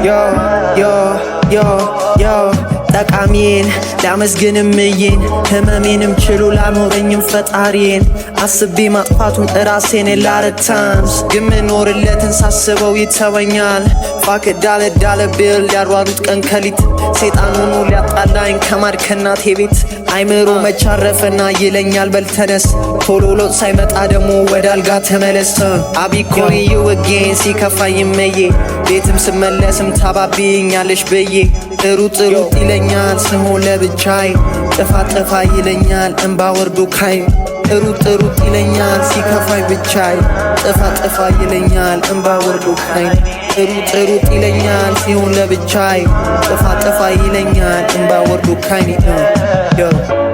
Yo, yo, yo, yo. ጠቃሚን ላመስግንም እዬን፣ ህመሜንም ችሎ ላኖረኝም ፈጣሪን። አስቤ ማጥፋቱን እራሴን lot of times፣ ግን ምኖርለትን ሳስበው ይተወኛል። Fuck dollar dollar bill ሊያሯሩጥ ቀን ከሊት፣ ሴጣን ሆኖ ሊያጣላኝ ከማድ ከናቴ ቤት። አይምሮ መቻረፈና ይለኛል በልተነስ፣ ቶሎ ለውጥ ሳይመጣ ደግሞ ወደ አልጋ ተመለስ። I be calling you again ሲከፋኝ እመዬ፣ ቤትም ስመለስም ታባብኛለሽ ብዬ። ሩጥ ሩጥ ይለኛል ስሆን ለብቻዬ፣ ጥፋ ጥፋ ይለኛል እንባ ወርዶ ካይን። ሩጥ ሩጥ ይለኛል ሲከፋኝ ብቻዬ፣ ጥፋ ጥፋ ይለኛል እንባ ወርዶ ካይን። ሩጥ ሩጥ ይለኛል ሲሆን ለብቻዬ፣ ጥፋ ጥፋ ይለኛል እንባ ወርዶ ካይን። Yo.